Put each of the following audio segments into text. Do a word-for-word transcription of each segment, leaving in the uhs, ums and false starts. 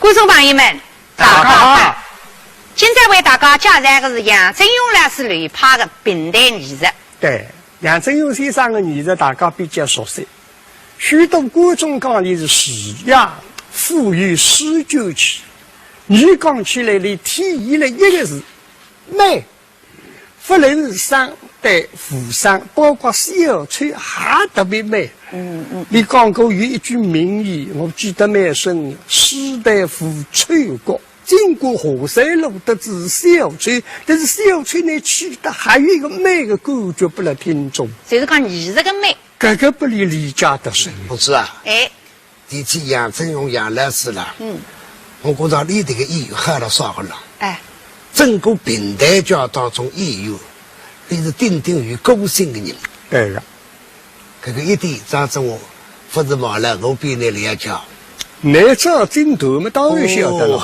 观众朋友们，大家好。今朝为大家介绍的是杨振雄老师流派的评弹艺术。对，杨振雄先生的艺术大家比较熟悉，许多观众讲伊是儒雅富有诗酒气，伊讲起来，伊体现了一个字，美。 勿论是生旦武生，包括小丑也特别美。嗯，嗯。伊讲过有一句名言，我记得蛮深，士大夫丑角，尽管华山路得知是小丑，但是小丑呢，起得还有一个美的感觉拨了听众。就是讲艺术的美。搿个拨伊理解得深。同志啊，哎。 提起杨振雄杨老师啦，嗯。我觉着伊迭个演员好了啥个了？哎。整个评弹界当中演员，伊是顶顶有个性的人。对个。搿个一点，张振华勿是忘了我比侬了解。侬早进团嘛，当然晓得了。哦，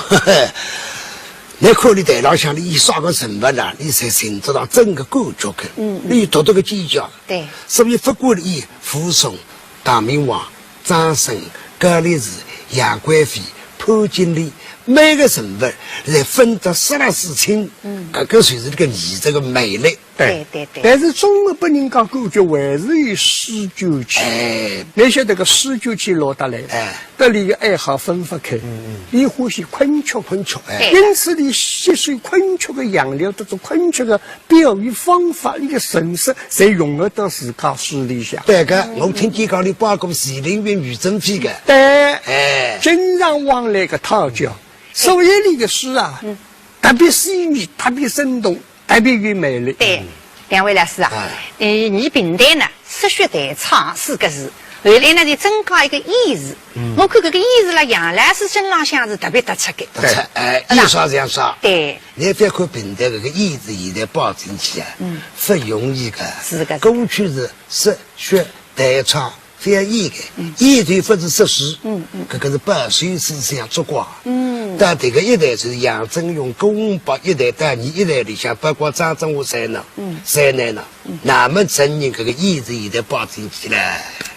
侬看伊台浪向伊啥个人物啦，伊侪寻得到真个感觉个，嗯，嗯。伊独特个坚强。对。所以勿管伊武松、 唐明皇、张生、高力士、杨贵妃、潘金莲，每个人物侪分得色辣水清，嗯。搿个就是搿个艺术个魅力。对，对，对。但是总归拨人家感觉还是有诗酒气。哎。侬晓得搿诗酒气落得来，哎。搭伊个爱好分勿开。嗯，嗯。伊欢喜昆曲。昆曲，哎。因此伊吸收昆曲个样调，搭种昆曲个 表演方法，伊个神色，侪融合到自家书里向。对个，我听见讲伊拜过徐灵云、余珍飞个。对，哎。经常往来个讨教，所以伊个书啊，嗯。特别细腻，特别生动，特别有魅力。对，两位老师啊，哎。呃，侬评弹呢，说学弹唱四个字，后来呢，就增加一个演字。嗯。我看搿个演字辣杨老师身浪向是特别突出个。突出，哎，是吧？有啥像啥。对。 侬覅看评弹搿个演字现在摆进去啊，嗯。勿容易个。是个，是个。过去是说学弹唱，覅演个，嗯。演就勿是说书，嗯，嗯。搿个是保守思想作怪。嗯。但迭个一代就是杨振雄、顾文博一代到伲一代里向，包括张振华在内，嗯。在内呢，嗯。那么证明搿个演字现在摆进去了。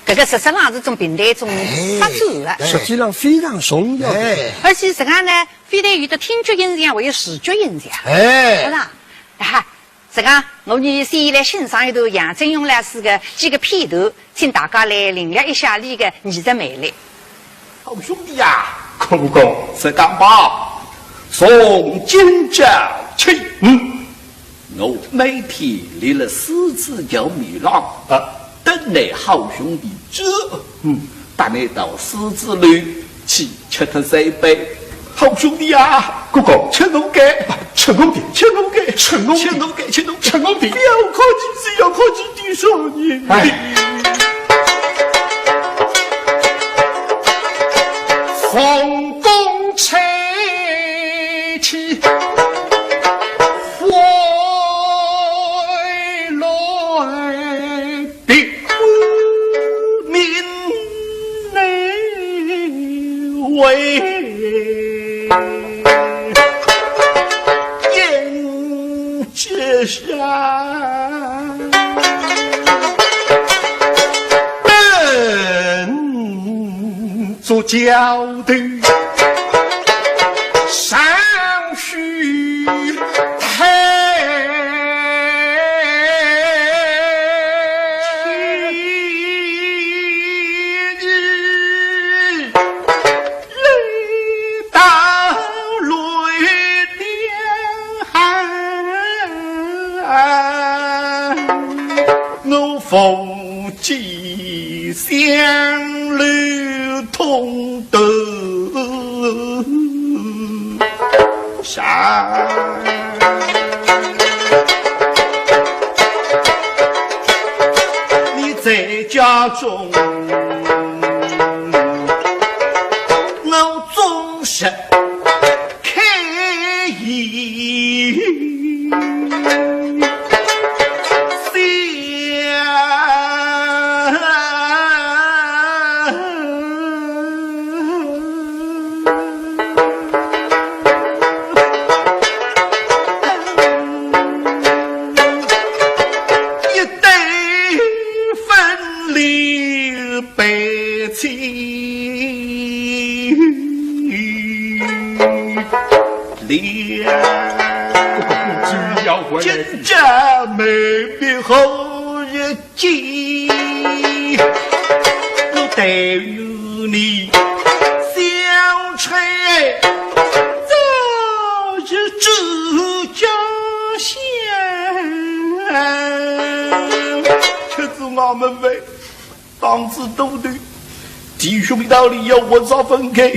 搿个实质上是种评弹一种发展啊。哎，对。实际上非常重要的。哎。而且实际上呢， 非但有得听觉印象，还有视觉印象，哎。是吧？啊，实梗，我伲先来欣赏一段杨振雄老师个几个片段，请大家来领略一下伊个艺术魅力。好兄弟呀，可不可？是讲吧，从今朝起，嗯， 我每天立了狮子桥面浪，啊。等你好兄弟走，嗯，带你到狮子楼去吃脱三杯。好兄弟啊，哥哥，吃我个，吃我的，吃我个，吃我的，吃我个，吃我个，吃我的。不要客气，不要客气，弟兄。哎。奉公差 起，花落的名为人之上。 做教头上书台。到雷电寒，我奉 寄香楼通头上。你在家中，我终日 开心。一对分离悲戚。今朝没别好日子，我对于你小吹，早日住家乡。吃仔我们饭， 当仔都头，弟兄道理要活着分开，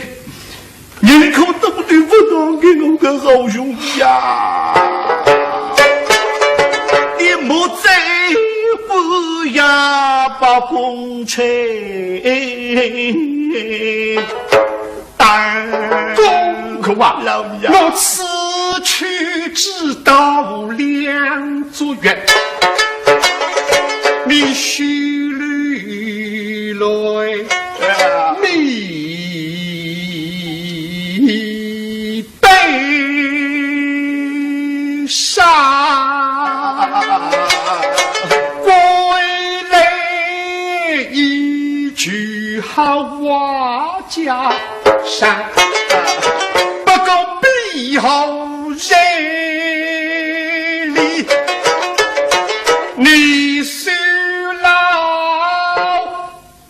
宁可都头不当给我个好兄弟呀！你莫再不要把公差当。哥哥啊，老爷，我此去只到梁祝元，你须留来，你悲伤。归来一句好话 家山，不过比后人哩，你是老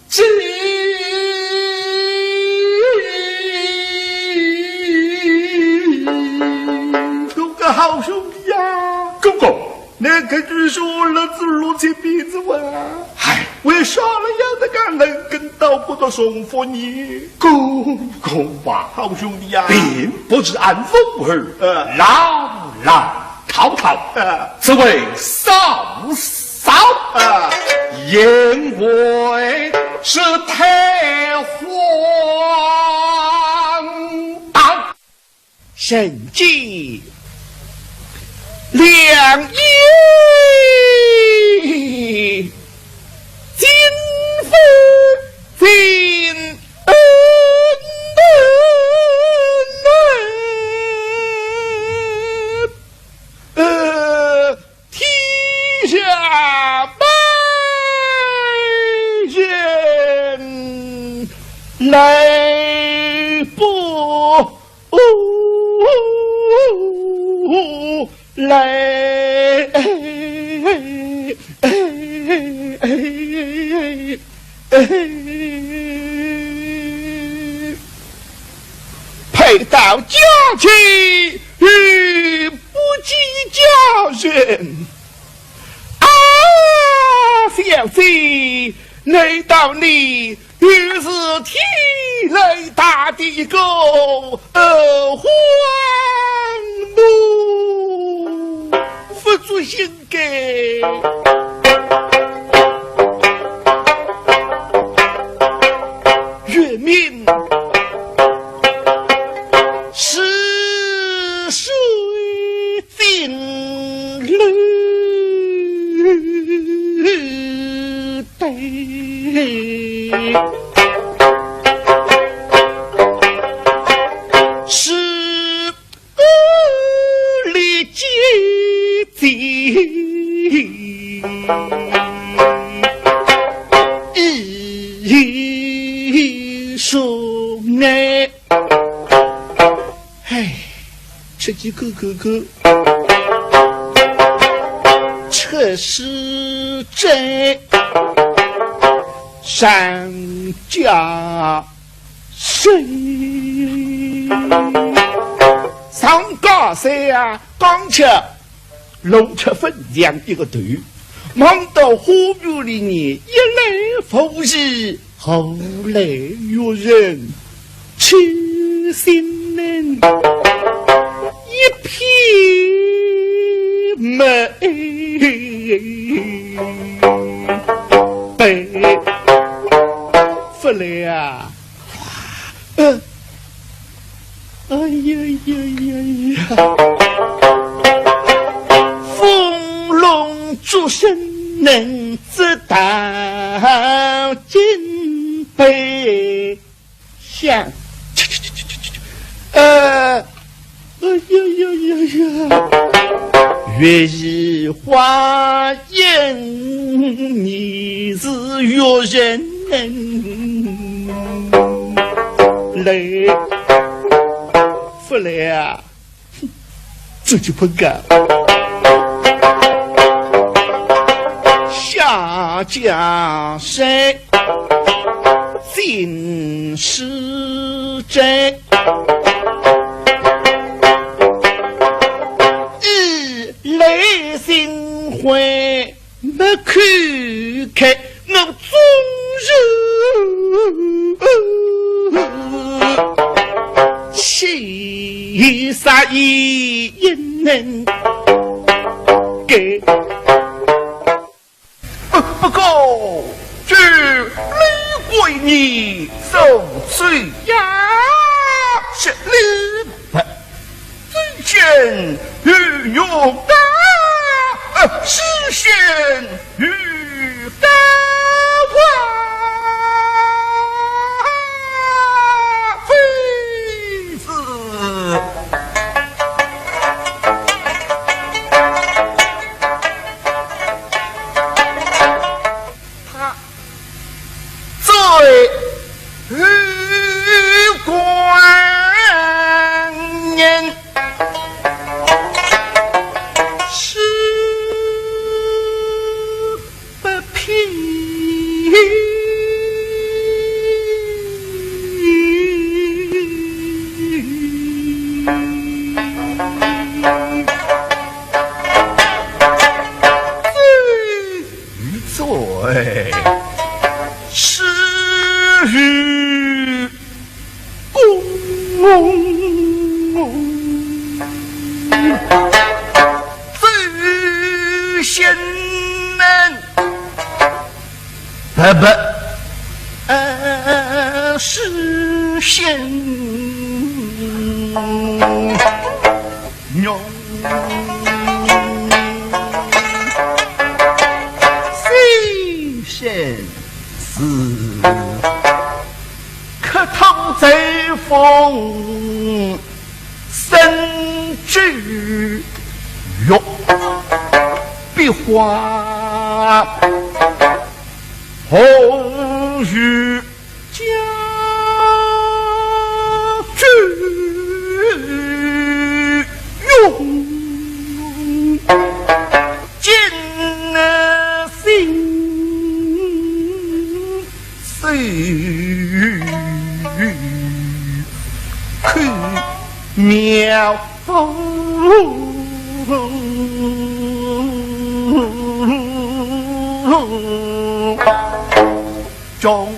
几？哥哥好兄弟呀！哥哥， 那个据说儿子落在边子啊，哎，为啥了要那个人跟到不得重复呢？哥哥啊，好兄弟呀，并不是俺武二，呃，朗朗滔滔，呃，只为嫂嫂，呃，因为是太荒唐。 人间良医金粉粉恩恩恩，呃，天下百姓来不 哦，来，配到佳期又不及佳人。啊，小姐，难道你 又是天雷打的一个，呃，荒奴，不足应该。月明是谁 进楼的，是我的姐姐一双哎。 唉，吃几口口口，吃是真上加深。上加深啊，刚吃 弄吃粉这样一个头，望到花园里呢，一来无事，后来有人痴心人，一片美白。不来啊，呃， 哎呀呀呀呀！风龙竹身能直到金杯响。呃，哎呀呀呀呀！月移花影，你是月人来不来啊？自己不干。下江山尽是真，一泪心灰。 没看开，我终日七杀一能改。不，不过，这李贵你受罪呀，是李白。 子建与玉带，呃，诗仙与刀啊，妃子。他 罪与官人，是不平。 与罪，是与公。周贤能。不，不，呃，是贤用。 先生是客途秋风生之月，笔画何如 家之用，见心碎，口描风。中。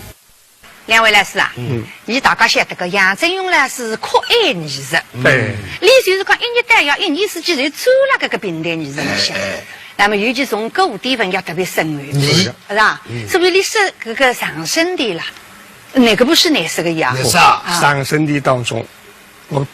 两位老师啊，嗯。伲大家晓得个杨振雄老师酷爱艺术，对。俚就是讲一日到夜，一年四季侪钻辣搿个评弹艺术里向。哎，哎。那么尤其从古典文学特别深厚，是。是吧？嗯。所以俚说搿个长生殿啦，哪个不是哪是个呀？哪是啊？啊。长生殿当中， 我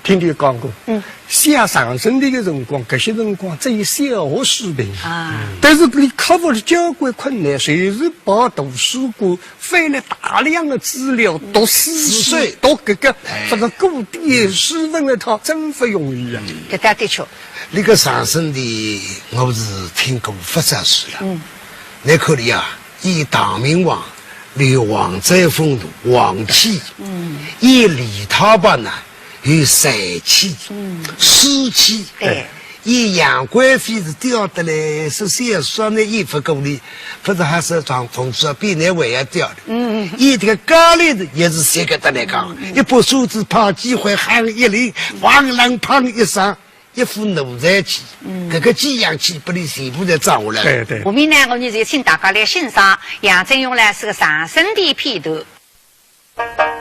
听俚讲过，嗯。写长生殿个辰光，搿歇辰光只有小学水平。啊。但是俚克服了交关困难，随时跑图书馆，翻了大量的资料，读四书，四书。读搿个，哎。搿个古典诗文一套，真不容易啊。搿倒的确。俚个长生殿，我是听过勿少次了。嗯。倷看俚啊， 演唐明皇，有王载风度，王气。嗯。演李太白呢，有才气，嗯。诗气。对。演杨贵妃是吊得来，是小说呢，演勿过俚，勿是还是从，从此比倷还要吊的。嗯，嗯。演这个高丽的也是这个的来讲，嗯，嗯。一把扇子拍几回，喊一领，哇啷砰一声， 一副奴才气，嗯。搿个几样气拨俚全部侪装下来了。对，对。下面呢，我伲就请大家来欣赏杨振雄老师个长生殿片段。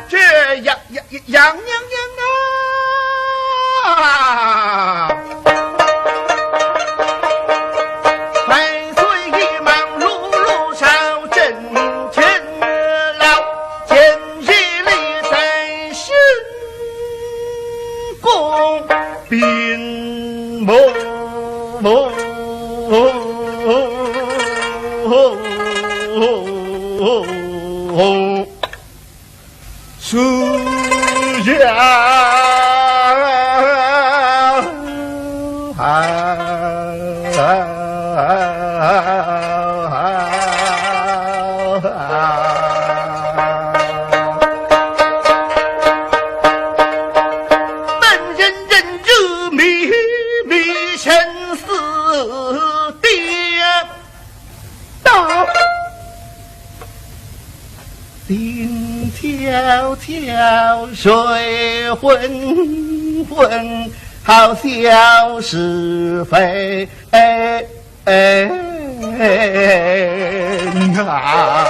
这杨，杨，杨，杨娘娘啊，万岁爷忙碌碌朝政勤劳，今日里在新 公屏幕之下。巧睡昏昏，好笑是非。哎，哎，啊！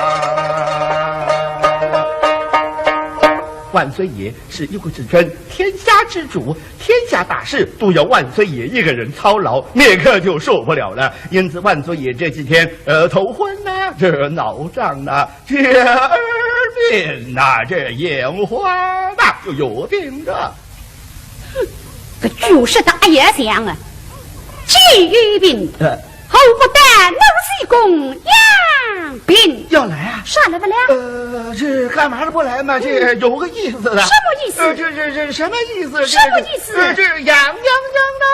万岁爷是一国之君，天下之主，天下大事都要万岁爷一个人操劳，那可就受不了了。因此，万岁爷这几天，呃，头昏呐，这脑胀呐，这耳鸣呐，这眼花呐，就有病的。搿句话说得阿要响啊，既有病，呃。何不到南西宫养病？要来啊？啥来不了？呃，这干嘛不来嘛？这有个意思的。什么意思？呃，这，这，这什么意思？什么意思？这，这，呃，这养，养，养的。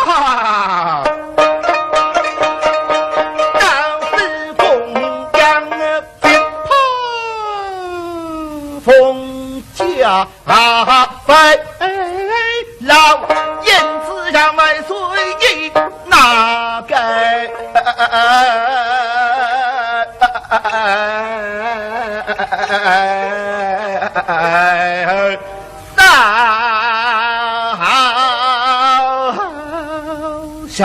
哈哈哈哈。到西宫养病，风家 啊，哎，老燕子让万岁爷那个，大小。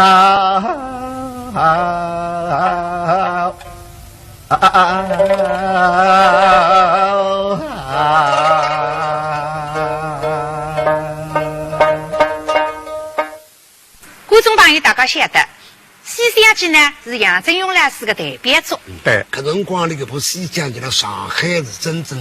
观众朋友，大家晓得，《西厢记》呢是杨振雄老师的代表作。对。搿辰光里搿部《西厢记》辣上海是真正，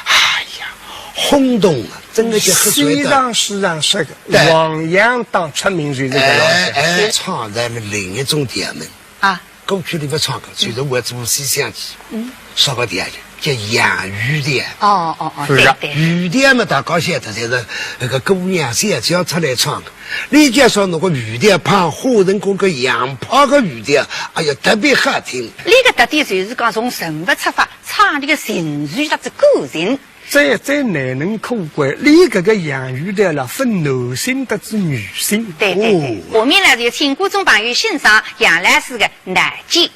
哎呀，轰动啊，真的是喝彩的。西塘书场说的，对。汪洋当出名就是搿老师。哎，哎，唱在了另一种调门。 啊。过去俚勿唱个，就是为做《西厢记》，嗯。说个调叫杨玉调。哦，哦，哦，是的。对，对。玉调嘛，大家晓得，侪是搿个姑娘小姐出来唱个。俚就说那个玉调，拍花人公个洋派个玉调，哎呀，特别好听。俚个特点就是讲从人物出发，唱俚个情绪搭仔感情。 这，这难能可贵，俚搿个杨玉调了，分男性搭仔女性。对，对，对。哦。下面呢，就请观众朋友欣赏杨老师的南记。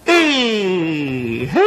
嗯，嘿。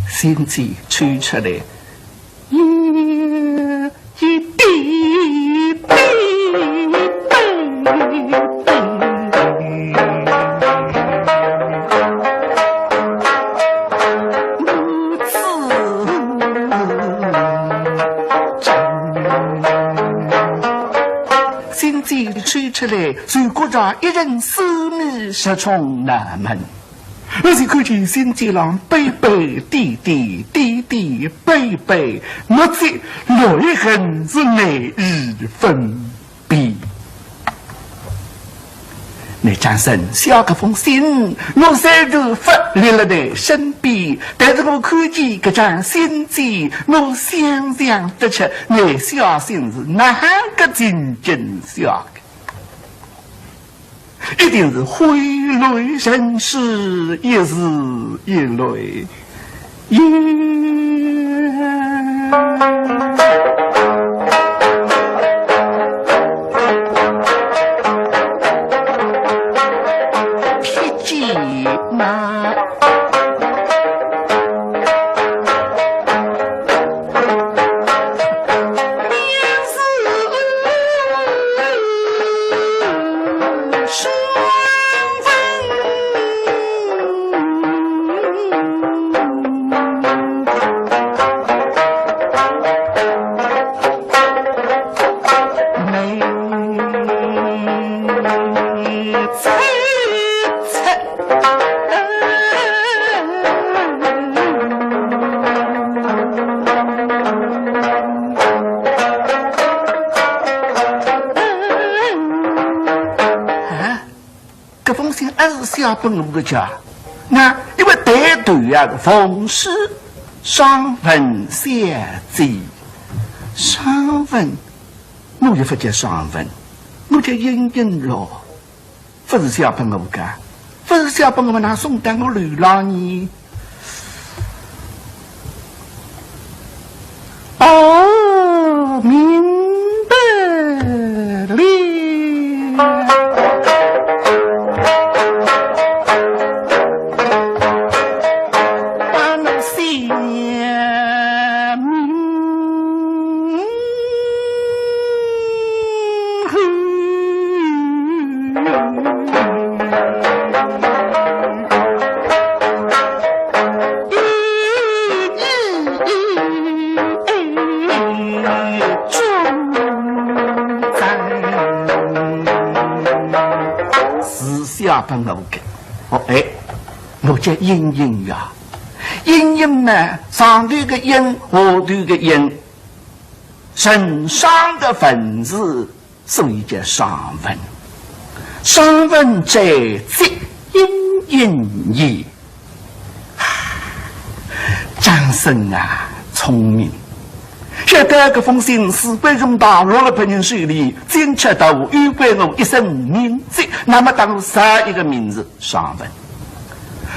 仙子吹出来，一一滴滴。信笺抽出来，就觉着一阵酸味直冲脑门。我就看见信笺浪斑斑点点，点点斑斑，墨迹落一痕是难以分 辨。倷张生写搿封信，我虽然勿立辣倷身边，但是我看见搿张信笺，我想象得出倷写信是哪个情景写的。一定是挥泪成诗，一字一泪。 啊，搿封信还是写拨我个家，那因为抬头啊，奉书双文小姐，双文，我又勿叫双文，我叫莺莺咯。 勿是写拨我个，勿是写拨我，哪送到我楼浪呢？哦，明白了。把那些 是写拨我个。哦，哎，我叫莺莺呀。莺莺呢，上头个莺，下头个莺，成双个文字，所以叫双文。双文者，即莺莺也。 张生啊，聪明。晓得搿封信是关重大，落了别人手里，进去到我，又关我一生名籍，那么当然少一个名字，双文。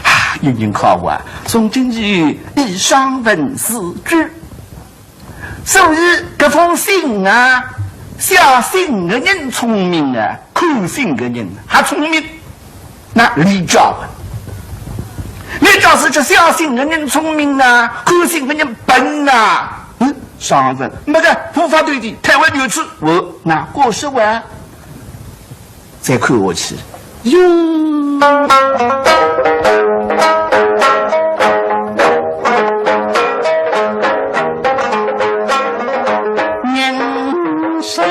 啊，莺莺靠我啊，从今以后以双文自居。 所以搿封信啊，写信个人聪明啊，看信个人还聪明。那李嘉文，李嘉是叫写信个人聪明啊，看信个人笨啊。嗯，双文，没个，无法对比，台湾有此，我那过失啊。 再看下去，哟，人生。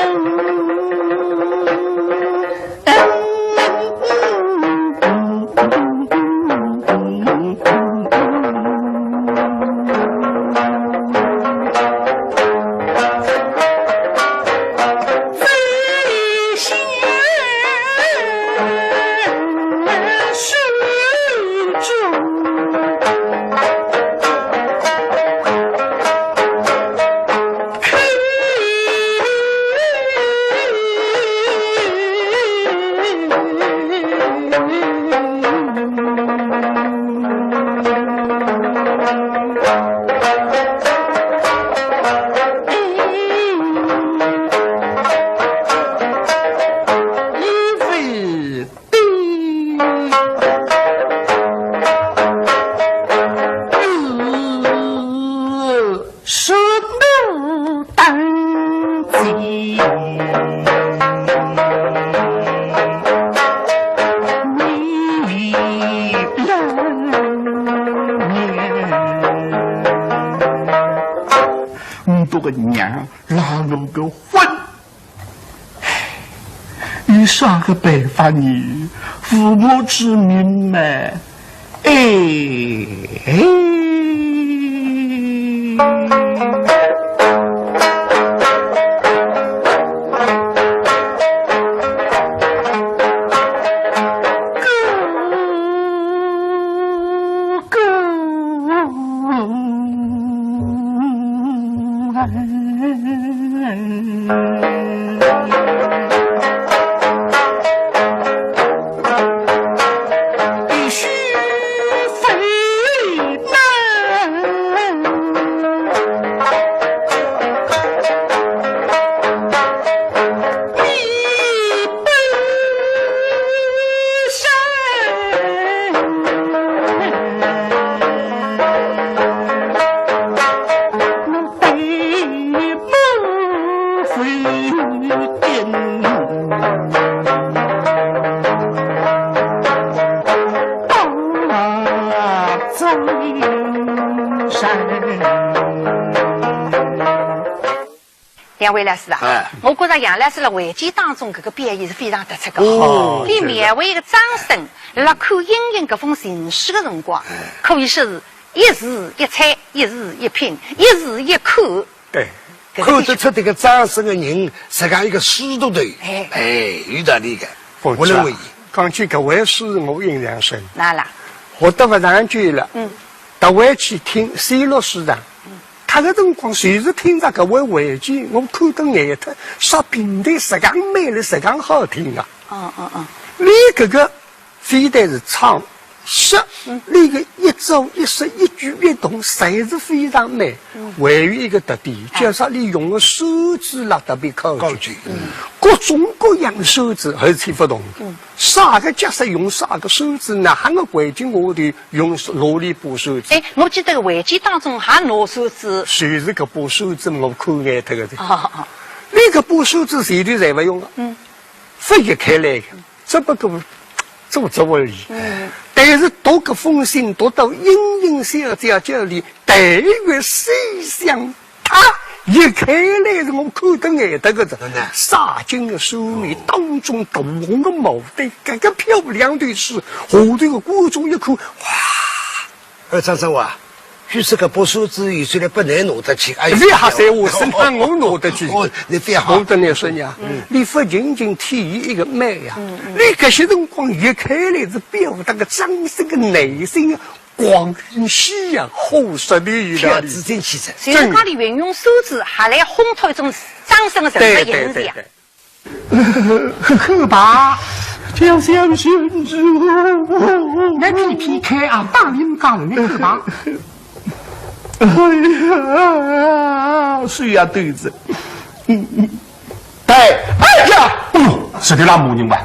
嗯，不过娘，老个昏。有啥个办法呢？父母之命嘛，哎。两位老师啊，哎。我觉着杨老师辣回转当中搿个表现是非常突出个。哦，伊描绘一个张生辣看莺莺搿封情书个辰光，哎。可以说是一字一猜，一字一品，一字一看。对，搿个的确看得出迭个张生个人是搿样一个书读头。哎。哎，有道理个。我认为。讲起搿回书，我印象深。哪啦？我读勿上去了。嗯。特为去听西洛书场。嗯。 搿个辰光，随时听着搿回回转，我看得眼特，说评弹实梗美丽，实梗好听啊。嗯，嗯，嗯。伊搿个非但是唱，说，嗯。伊个一招一式、一举一动，侪是非常美。嗯。还有一个特点，哎。就是伊用个扇子啦，特别考究。考究，嗯。各种各样个扇子，而且勿同。嗯。啥个角色用啥个扇子，哪能个环境下头 用啰里吧嗦子。哎，我记得回转当中还拿扇子。就是搿把扇子我看眼脱个的。哦，哦。伊搿把扇子前头侪勿用个，嗯。勿移开来个，只不过做做而已。嗯。但是读搿封信，读到莺莺小姐这里，但愿西厢 伊一开来是我看得眼得个，真的。洒进个扇面当中大红个毛丹，搿个漂亮的是，下头个观众一看，哇！哎，张生啊，据说搿把扇子有些人勿能拿得去，哎呀，覅瞎说，我是拿我拿得去。哦，你覅好。我跟你说呀，嗯。你勿仅仅体现一个美呀，嗯，嗯。你搿些辰光一开来是表达个张生个内心啊， 光荣喜呀，好说的有道理。票子进去噻。就是讲伊运用扇子，还来烘托一种张生个人格形象。对，对，对，对。看吧，就像孙子哦。那P P K啊，打你们讲的，你看吧。哎呀，谁呀，对子。嗯，嗯。 对，哎呀，哦哟，实头浪骂人哇！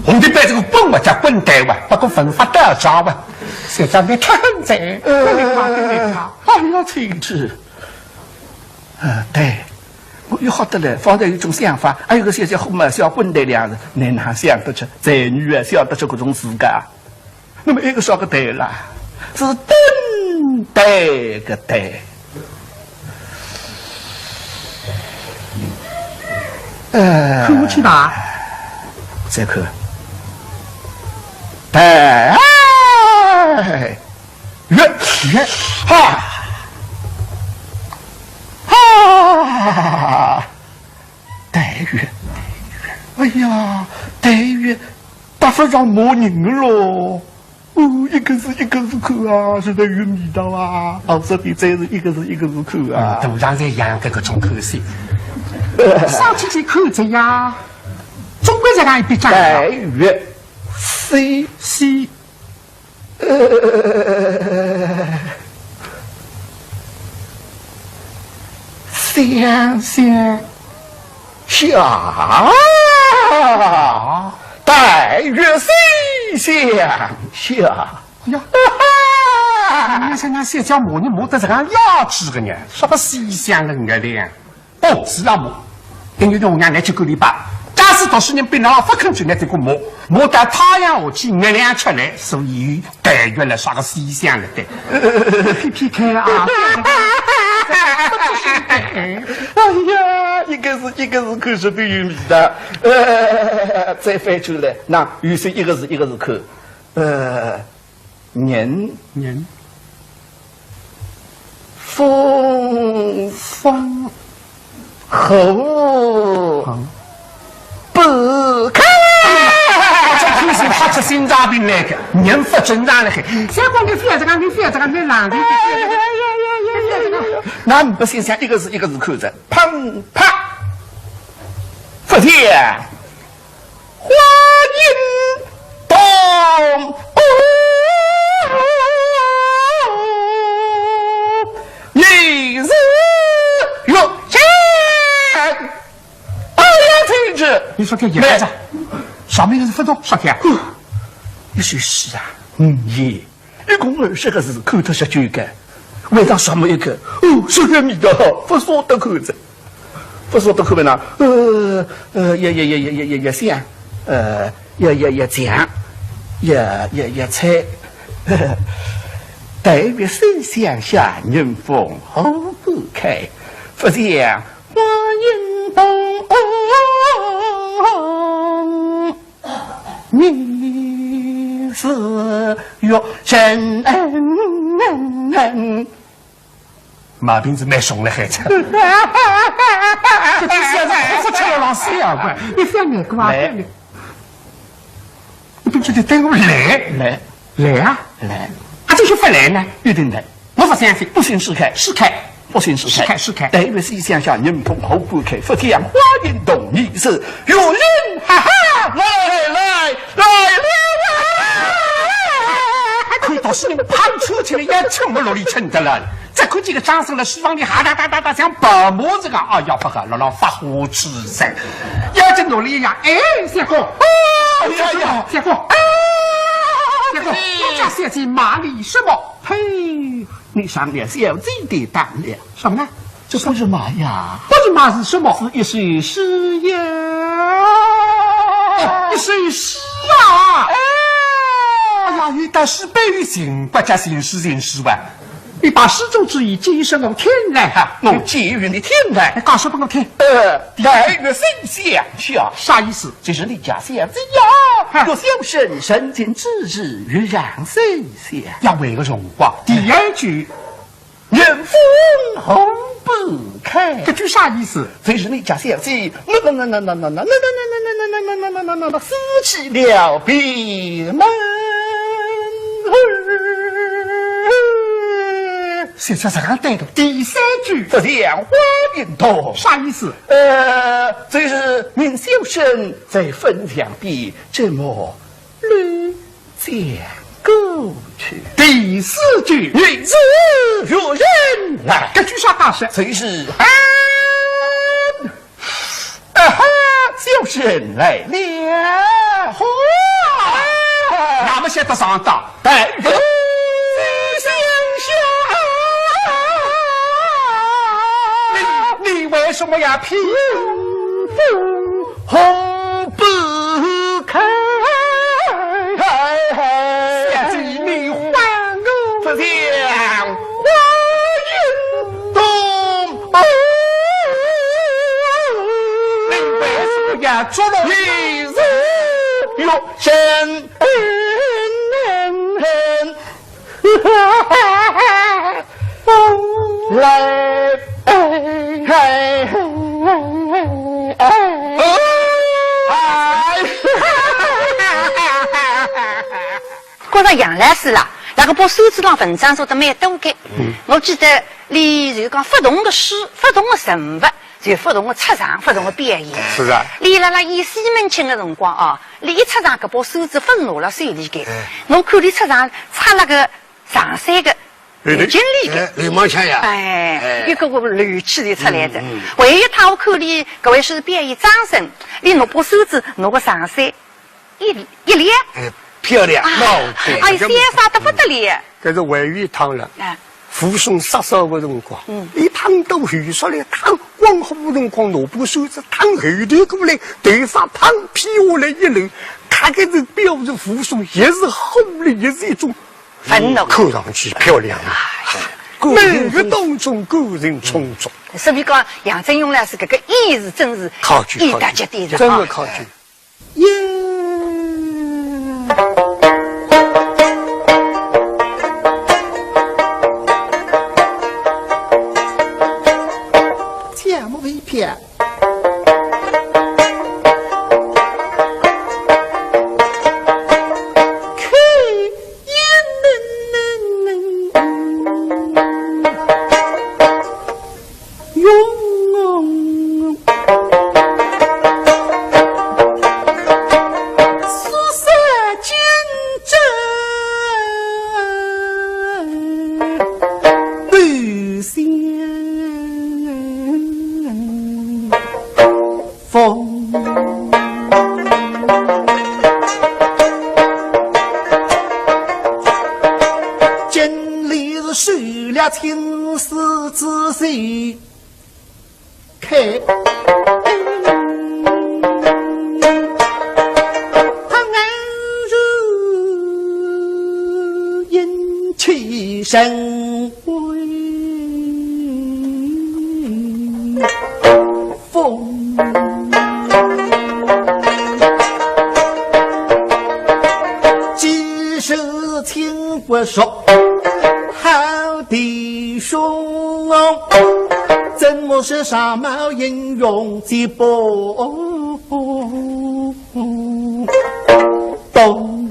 红的板子个滚哇，叫滚蛋哇，不过文法倒装哇，现在你太狠哉，呃，滚蛋吧，滚蛋吧。哎呀，青春。呃，对，我又好得了，方才有种想法，还有个小小伙嘛，小混蛋两人，你哪想得出，才女啊，想得出搿种事噶？ 那么一个啥个对啦？是等待个待。呃，看过去吧？再看。待月，月，哈，哈，待月，待月，哎呀，待月， 搭勿上骂人个咯。哦，一个字一个字看啊，实在有味道啊。哦，这里真是一个字一个字看啊。嗯，肚上侪痒个搿种口水。上去去看着呀，总归在那一笔账。待月，西，西，呃，想想。 想，待月西厢下。哎呀，你看那小姐骂人骂得这样幼稚个呢，啥个西厢个月亮？哦，是啊，骂，因为侬娘来去管理吧。假使读书人比侬勿肯去，那这个骂，骂到太阳下去，月亮出来，所以待月了，啥个西厢了，对。P P K啊。哎呀，一个字一个字看，十分有味道。呃，再翻出来，那又是一个字一个字看。呃，人，人，风，风，火，火，不开。这口水哈出心脏病来的，人不正常了嘿。相公，你覅这个，你覅这个，你冷静点。哎呀呀呀呀呀呀！那不想想一个字一个字看着，砰啪，不见。 花影动，哦，你是有钱。哎呀，这只你说这爷们子，啥名字不懂，啥个？一首诗啊，嗯，也 一共二十个字，看脱十九个，为啥少么一个？哦，这个味道，不舍得看着，不舍得看着呢。呃，呃，也，也，也，也，也，也想，呃，也，也，也讲，也，也，也猜。但愿水乡下，人风何不开，不想花影动。 你是有人。毛病是蛮重的孩子。这就是要是哭出来了，是要怪，你覅难过啊，来。覅难过。你不觉得对我来？来。来啊？来。啊，这是不来呢？一定来。 我不相信，不信试看，试看，不信试看，试看，试看。但愿水乡下，人风何不开，不见花影动，你是有人，哈哈，来来来来了啊！看到是人跑出去了，也吃没落里吃得了。再看见个张生了，书房里哈哒哒哒哒像白毛这个，哎呀，不好了，老发火出噻。要紧努力呀，哎，相公，哦，哎呀呀，相公，哎，相公，我家小姐骂你什么？呸！ 你上了小姐的当了。什么呢？这不是骂呀。不是骂是什么？是一首诗呀。哦，一首诗啊。哎。哎呀，有道是白玉行，不叫行诗行诗吧？你把诗中之意寄与我听来。哈，我寄与你听来。哎，讲说给我听。呃，但愿水乡下。啥意思？就是你家小姐呀，哈。有小生成亲之日，欲上水乡。要回个辰光。第二句。 人风何不开。这句啥意思？就是你家小姐，那那那那那那那那那那那那那那那那那死去了闭门。现在这样对的。第三句。不讲花名堂。啥意思？呃，就是命小生在坟墙边这么 绿江过去。第四句。女子有人来。这句啥解释？谁是啊？啊哈，小生来了。嚯！那么现在上当，带人相向。你，你为什么要披红布？ 红不开。小姐你还我，不讲花影动。你为什么要捉弄？你是有人。 来，哎，哎，哎，哎。觉着杨老师啦，辣搿本书子浪文章做得蛮多个。嗯。我记得俚就讲勿同个书，勿同个人物，就勿同个出场，勿同个表演。是啊。俚辣辣演西门庆个辰光啊，俚一出场搿本书子勿是拿辣手里个。哎。我看俚出场插辣个 上山个后头，楼顶里个。哎，流氓腔呀。哎，哎。一个个楼梯里出来个。嗯，嗯。还有一趟我看俚搿回是表演张生，俚拿把扇子拿个上山一，一撩。哎，漂亮，啊，老对。哎，潇洒得不得了。搿是还有一趟了。哎。武松杀嫂个辰光，嗯。一趟到后首来趟光火个辰光，拿把扇子趟后头过来，头发碰劈下来一楼，搿个是表示武松也是火力，也是一种 烦恼。看上去漂亮啊。哎呀，每个当中感情充足。所以讲，杨振雄老师搿个演是真是考究，演得极点的啊。真的考究。耶！节目一片。 风。经理是受了青丝之罪，开。他安如阴气神威。 风。既是亲不熟，好弟兄，怎么是傻帽英雄结不懂？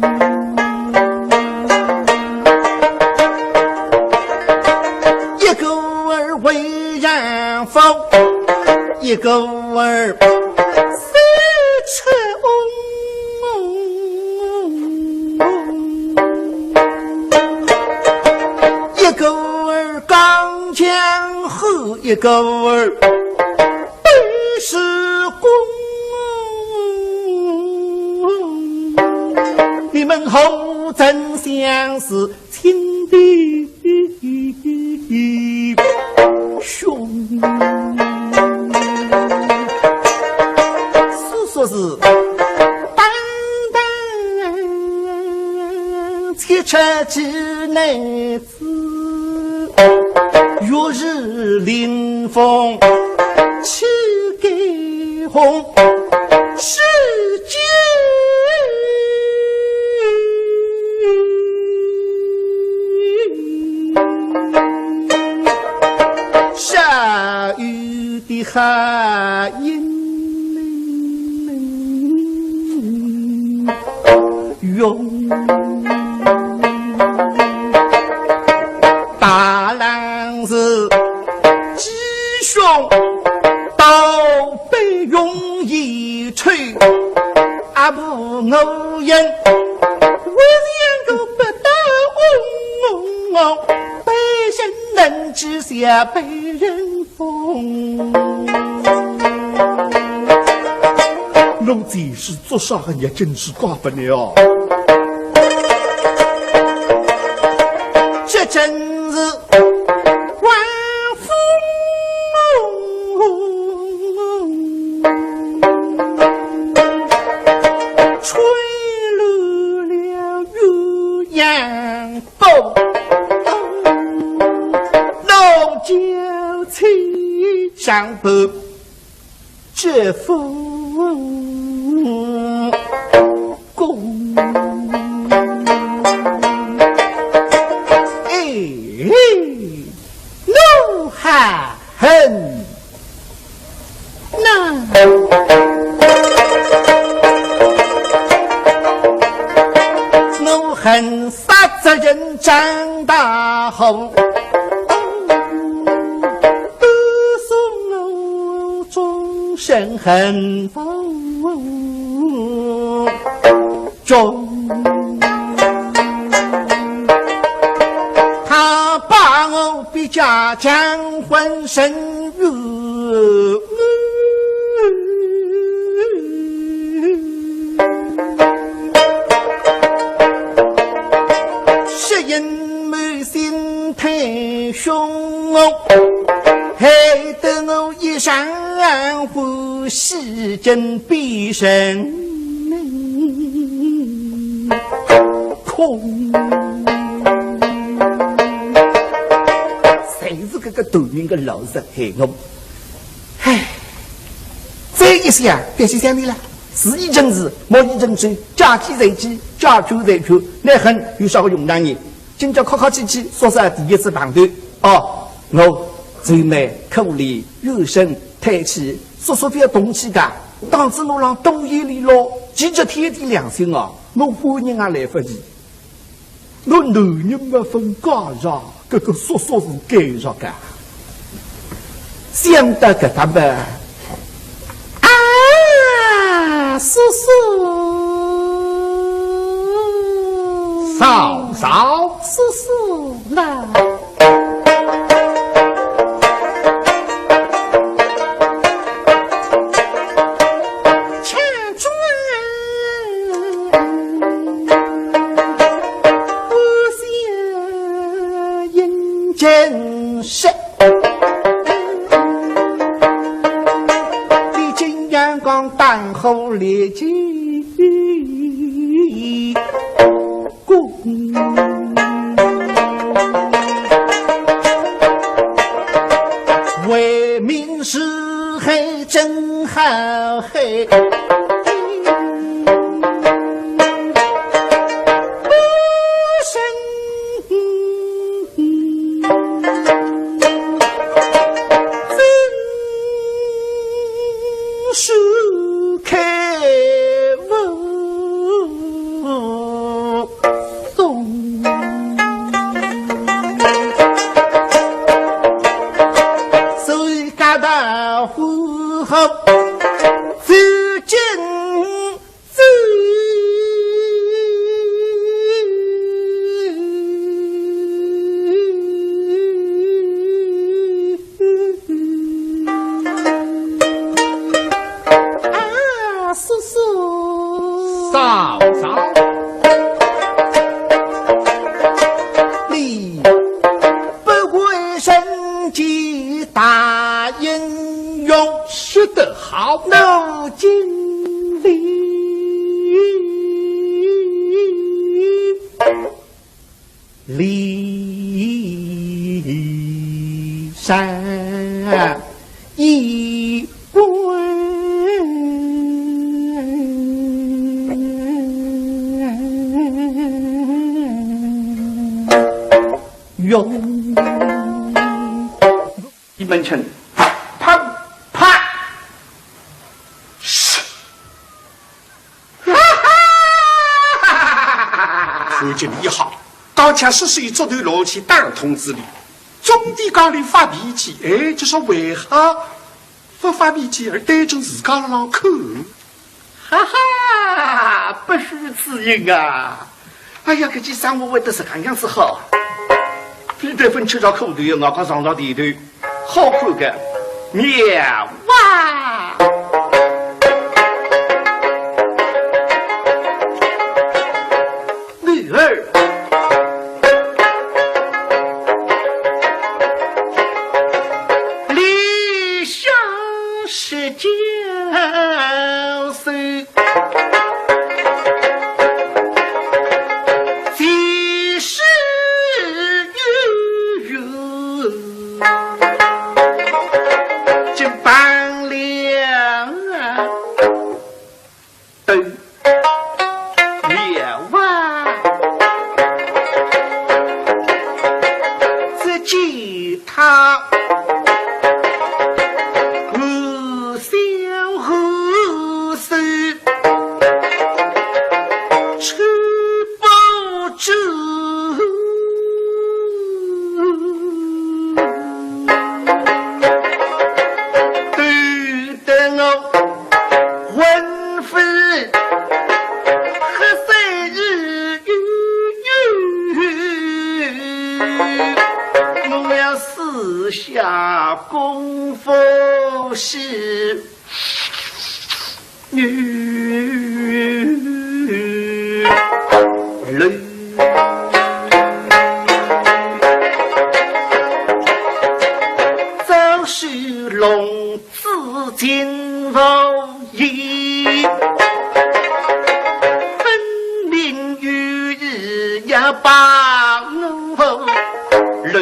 一个儿为人父，一个儿四出翁，一个儿刚强后，一个儿 本是公，你们何曾相识亲弟兄？是说是，单单七尺之内 月是临风，气更红，世间少有的好姻缘。 大郎是吉凶都被容易抽，阿婆我言，我两个不到翁翁翁，被人能知晓被人 侬真是做啥个，你真是怪不了。这真是万福春了鸳鸯 不，老夫妻相伴，这份功。哎，奴还恨 那我恨杀贼人张大虎，不送我终身恨府中。他把我逼家将昏身 是因母心太凶，害得我一生欢喜真悲神。 空。个大人个老实害我。唉，再一想，别去想伊了，事已成事，木已成舟，嫁鸡随鸡，嫁狗随狗，那恨有啥个用场呢？今朝客客气气，说说第一次碰头，哦，我愁眉苦脸，怨声叹气，说说覅动气个，当仔我浪多眼里咯，其实天地良心啊，我官人也来勿及。 我男人嘛分家着，搿个叔叔是该着个。想到搿搭么，啊，叔叔，嫂嫂，叔叔啦。 你竟然讲当好立起功，为民除害真好害。 所以讲到呼吼，至今 啊，叔叔。嫂嫂。你不愧人间大英雄。说得好。我敬礼。 骊山一观。哟。 一门拳，啪，啪，嘘。哈哈哈哈哈哈！看见伊好，刚刚叔叔一记头落去打痛仔俚，总得讲俚发脾气，哎，搿是为何勿发脾气而对准自家辣浪看？ 哈哈，不虚此行啊！哎呀，搿记生活会得实梗样子好。皮头粉吃着苦头，外加尝着甜头，好看个，妙啊！女儿，理想 是教授，其实有缘，竟办了得了啊。 只见他含笑含首，抽不住，对得我 魂飞魄散。我要四下功夫是女人，早是龙 子敬父也，分明有意要把我留。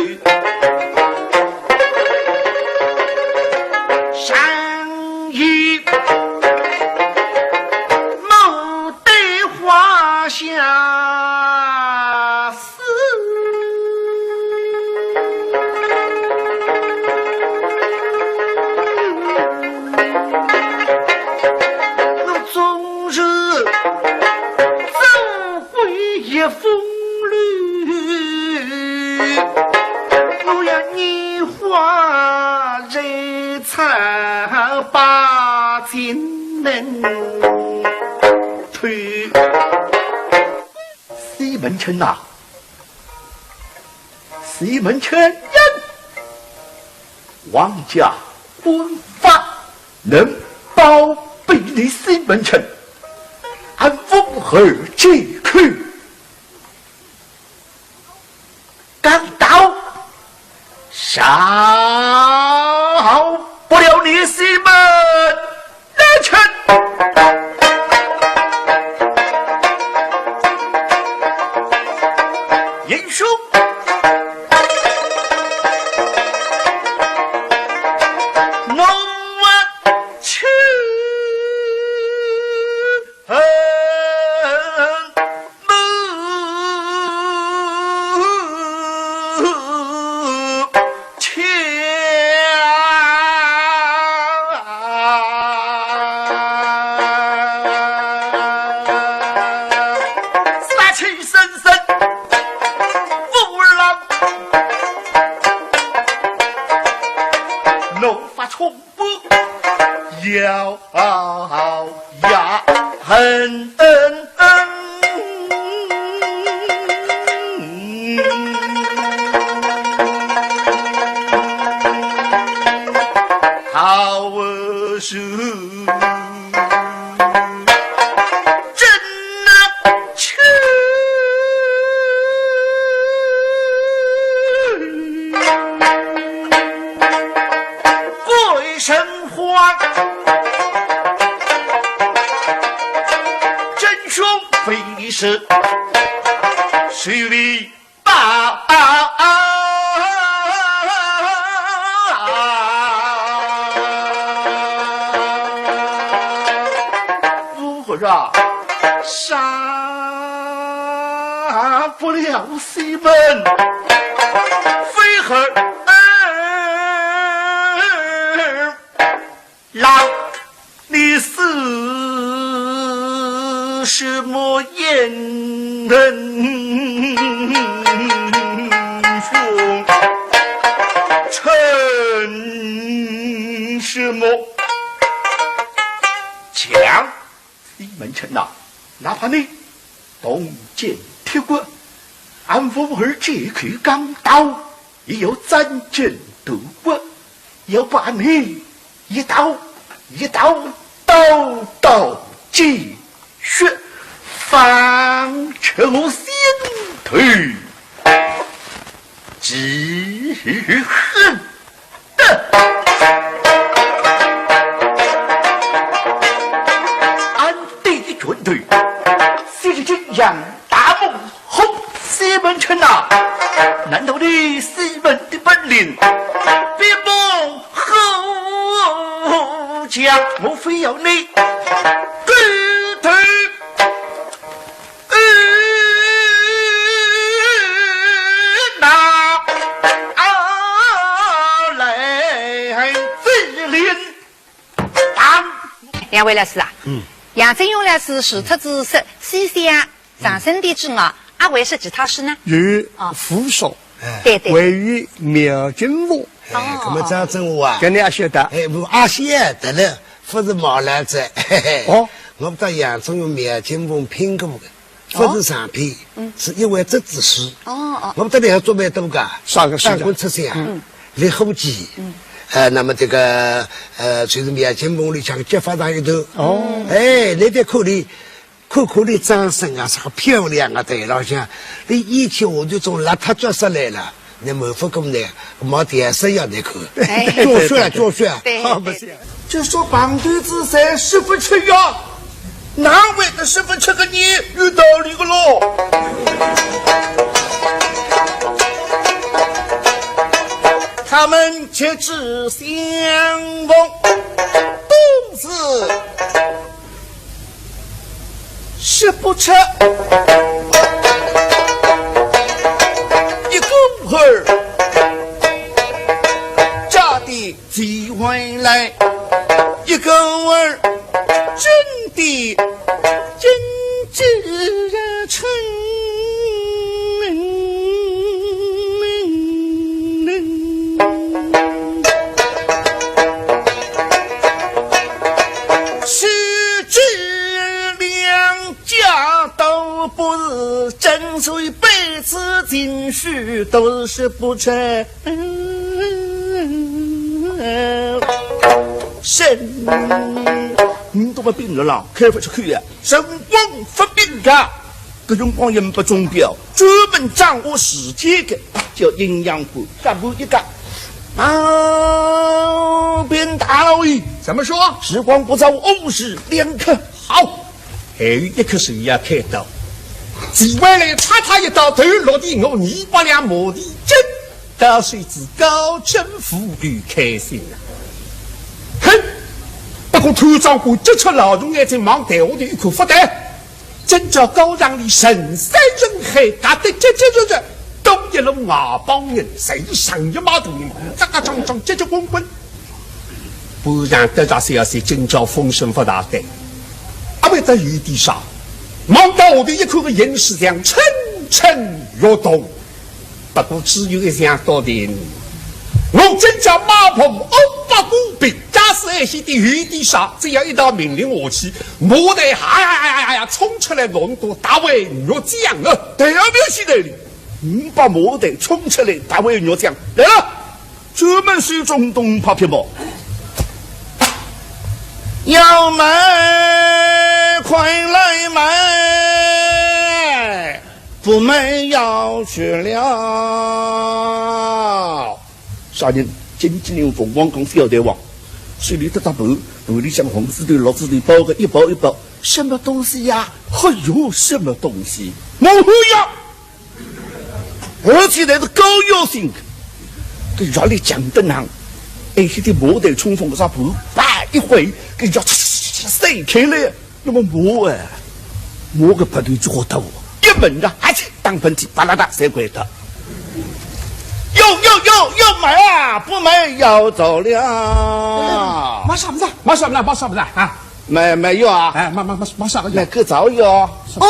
风流，我要拈花惹草把情人偷。西门庆呐，西门庆呀，王家官法能包庇你西门庆，俺武二这口 钢刀饶不了你西门庆。英雄，我去。 杀气森森，武二郎，怒发冲 腰呀，恨。好手，真难去。 鬼神花，真凶非是谁的吧？武二啊，杀不了西门，为何？ 让你死什么眼红，成什么强？ 西门庆呐，哪怕你铜筋铁骨，俺武二这口钢刀，也要斩筋断骨，要把你一刀一刀，刀刀见血，方出我心头之恨。 俺弟的拳头，是景阳大猛虎西门庆呐！难道你西门的本领比猛虎强？莫非要你狗头 两位老师啊，嗯。杨振雄老师除脱仔说西厢、长生殿之外，还会说其他书呢？有啊。武松，哎。对，对。还有描金凤。哎，哦，搿么张振华啊，搿你也晓得？哎，我也晓得了，勿是毛老子，嘿嘿。哦。我搭杨振雄描金凤拼过个。 勿是长篇，哦。嗯。是一回折子书。哦，哦。我搭俚合作蛮多个，啥个书啊？三观七星啊，嗯。立虎记，嗯。呃，那么这个，呃，就是描金凤里向揭发上一段。哦。哎，倷再看俚，看看俚张生啊，啥个漂亮啊，台浪向，俚以前下头种邋遢角色来了。 那么勿过呢，毛点色要难看。哎。教训啊，教训啊。对，好，对。勿是。就说碰头之前说勿出呀，难为得说勿出个呢，有道理个咯。他们皆知相逢，都是 说不出一个儿假的机会来，一个儿真的真至诚。不是，真是一辈子情绪都是不曾生。你都没病了啦，开不出去呀，辰光不病的。搿辰光也没钟表，专门掌握时间的，叫阴阳观，干部一个。啊，禀大老爷，怎么说？时光不早，午时两刻。好， 还有一刻是要开刀。徐惠兰插他一刀，头落地，我二百两马蹄金，到手之高枕无忧，开心啊！哼！不过团长官急出老鼠眼睛，望台下头一看，勿对，今朝高堂里人山人海，轧得结结实实，东一路外邦人，侪是上一码头人，扎扎装装，结结棍棍。 不然得着小姐今朝风声勿大对，阿会得有点啥？望到下头一看个形势像蠢蠢欲动，不过只有一样道理，我今朝马步五百步兵，假使还晓得有点啥，只要一道命令下去，马队哈呀呀呀呀冲出来，弄到大围玉巷了。对啊，覅去那里，五百马队冲出来，大围玉巷来了。 专门收中东拍皮毛。要买，快来买，不买要去了。啥人？金鸡翎凤凰，讲小大王，手里得只盘，盘里向红纸头、绿纸头包个一包一包，什么东西呀？哎哟，什么东西？毛货呀！ 而且侪是膏药性个，搿药力强得很，而且搿马头冲锋搿只盘，啪一挥，搿药唰唰唰唰散开来，那么马哎，马个鼻头就好大，一闻着，哈气，打喷嚏，啪啦嗒，侪掼脱。要要要要买啊，不买要走了。买啥物事啊？买啥物事啊？买啥物事啊？啊？买买药啊？哎，买买买买啥个药？买割草药。哦，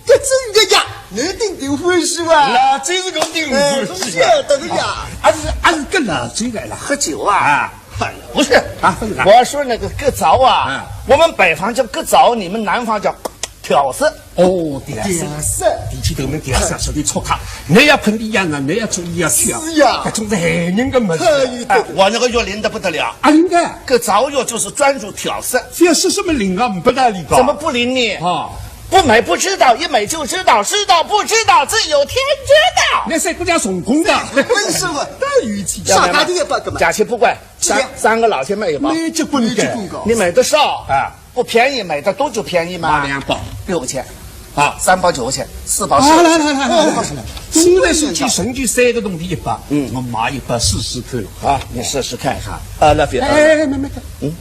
搿真个呀，侬顶顶欢喜哇？那真是个顶欢喜啊。哎，侬晓得个呀。还是还是跟老周来了。喝酒啊？啊。哎呀，不是啊，不是啊。我说那个割草啊，啊。我们北方叫割草，你们南方叫挑色。哦，挑色。挑色。提起头门挑色，说的错开。侬要困里向呢，侬要注意要去啊。是呀。搿种是害人个物事。哎，我那个药灵得不得了。啊，灵个。割草药就是专注挑色。挑色什么灵啊？不大灵个。怎么不灵呢？啊。 不买不知道，一买就知道，知道不知道，自有天知道。那三姑娘成功的。为什么？大语气。啥大的也不敢买。假期不怪，三，三个老千买一包。没结棍的。没结棍个。你买的少，啊。不便宜，买的多就便宜嘛。买两包。六块钱。啊。三包九块钱，四包十块钱。啊，来来来来来来来，现在是去省去三个铜钿一包，嗯。我买一包试试看。啊，你试试看。啊，那别。哎哎哎，没没没。嗯。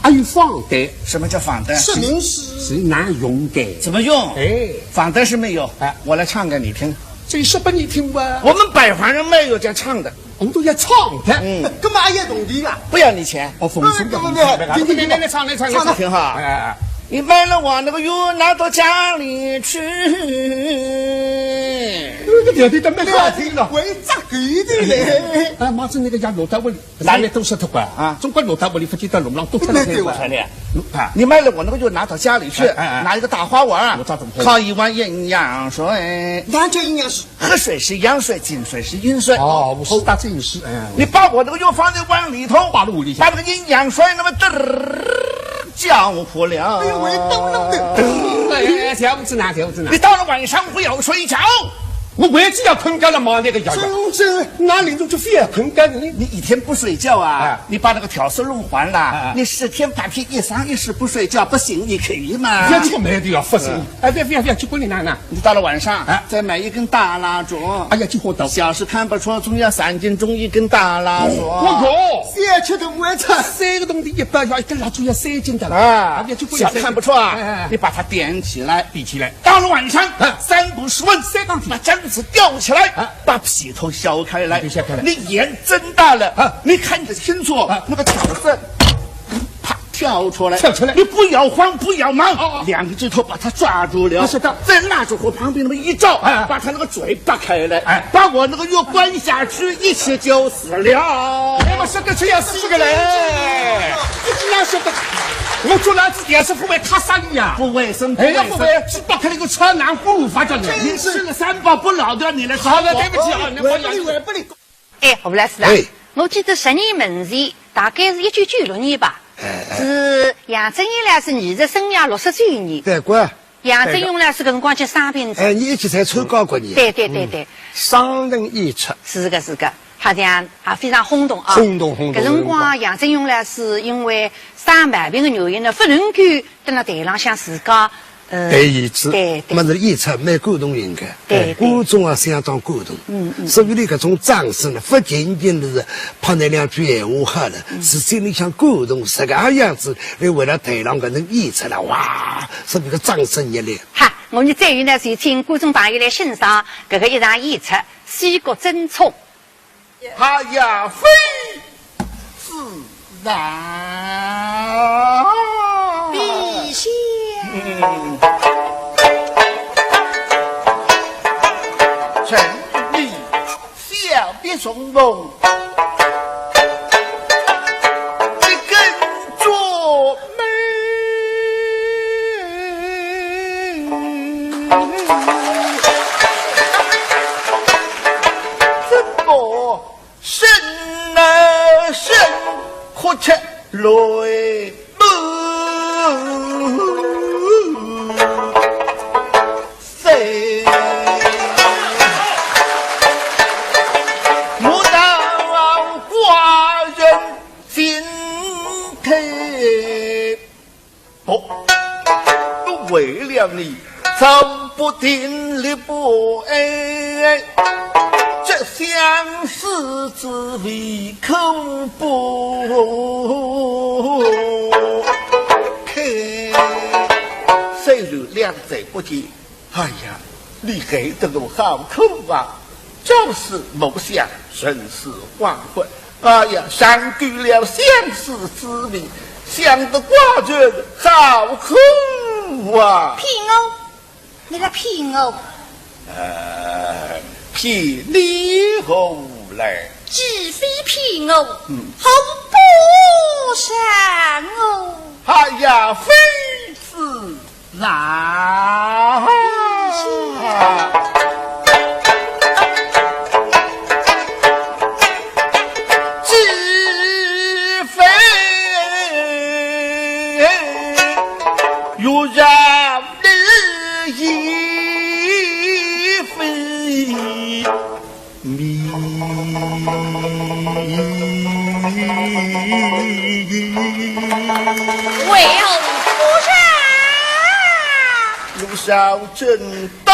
还有仿单。什么叫仿单？说明书。 是难用的。怎么用？哎。仿单是没有。哎。我来唱给你听。这说给你听吧。我们北方人卖药叫唱的。我们都要唱的。嗯。干嘛要铜钿啊？不要你钱。哦，奉送的。哎，不不不，来来来，唱，来唱，来唱。听哈。哎哎哎。你买了我那个药拿到家里去。这个调调倒蛮好听的。喂，咋个的嘞？哎，妈子那个药落到屋里。 哪里都是脱个啊，中国落到屋里，勿见得弄浪都脱了。对对对。啊。你买了我那个药拿到家里去，哎哎哎。拿一个大花碗，我咋怎么喝？泡一碗阴阳水。哪叫阴阳水？黑水是阳水，金水是阴水。哦，我是打进水，哎。你把我那个药放在碗里头，把那个阴阳水那么嘚儿叫出来。哎呦喂，咚咚咚。哎哎哎，小拇指呢，小拇指呢？你到了晚上不要睡觉。 我为只要困觉了，忙那个呀呀。真是。那林中就非要困觉的呢。你一天不睡觉啊，哎。你把那个挑色弄完了，哎哎。你十天八天一生一世不睡觉，不行，你可以吗？别做梦的呀，不行。嗯。哎，别别别，去滚你奶奶。你到了晚上，哎。再买一根大蜡烛。哎呀，这货倒。小时看不出，总要三斤重一根大蜡烛。哦哟，三斤重，我操！三个铜钿一包，要一根蜡烛要三斤的了。啊，哎，别去滚你。小看不出啊，哎哎哎。你把它点起来。点起来。 到了晚上，啊。三不时问，三更天，把帘子吊起来，啊。把被头掀开来，被掀开来。你眼睁大了，啊。你看得清楚，啊。那个挑色，啪，跳出来，跳出来。你不要慌，不要忙，哦哦。两个指头把它抓住了，啊，是的。在蜡烛火旁边那么一照，啊。把它那个嘴扒开来，哎。把我那个药灌下去，一歇就死了。哎妈，说得出要死个嘞，这哪说得？我做老子电视不会卡上你啊！不会，真不会，哎呀，不会，只不过那个穿男不如发展的。你吃了三宝不老的，你来说。好的，对不起啊，那我要……哎，何老师啊，哎。我记得十年门前，大概是一九九六年吧，哎，哎。是杨振元老师二十生日六十周年。对，过。杨振元老师搿辰光吃生病子。哎，你一直在参加过呢。对，对，对，对。嗯。双人演出。是个，是个。 好像也非常轰动啊。轰动，轰动，搿辰光，杨振元老师因为生毛病的原因呢，勿能够登辣台浪向自家，呃，弹椅子，对，对。那么是演出蛮感动人的，对，对。观众啊相当感动。嗯，嗯。所以呢，搿种掌声呢，勿仅仅是拍那两句闲话好了，嗯。是心里向感动，是搿个样子，来为了台浪搿能演出了，哇，是搿个掌声热烈。好，我们最后呢，就请观众朋友来欣赏搿个一场演出《西国争宠》。 哎呀，非自然。陛下。嗯。臣立小别重逢，一根竹 怎么生啊生，哭出泪目水。 莫道寡人进退步，为了你走不停立不安，这相思滋味可不堪。虽然两者不见， 哎呀，你害得我好苦啊！朝思暮想，人事恍惚。哎呀，尝够了相思滋味，想得寡人好苦啊！骗我，你来骗我。呃，骗你何来？既非骗我，嗯。何不杀我？哎呀，非此 那岂非又让你飞 迷。为何不杀？奴少真懂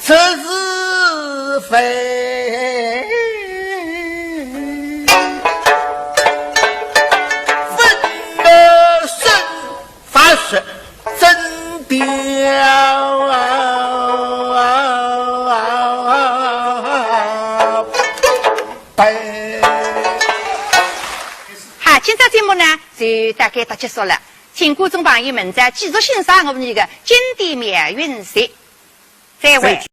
此事非。问个身 发誓真的。好，今朝节目呢，就大概到结束了。请观众朋友们再继续欣赏我们一个经典妙韵集。再会。再见。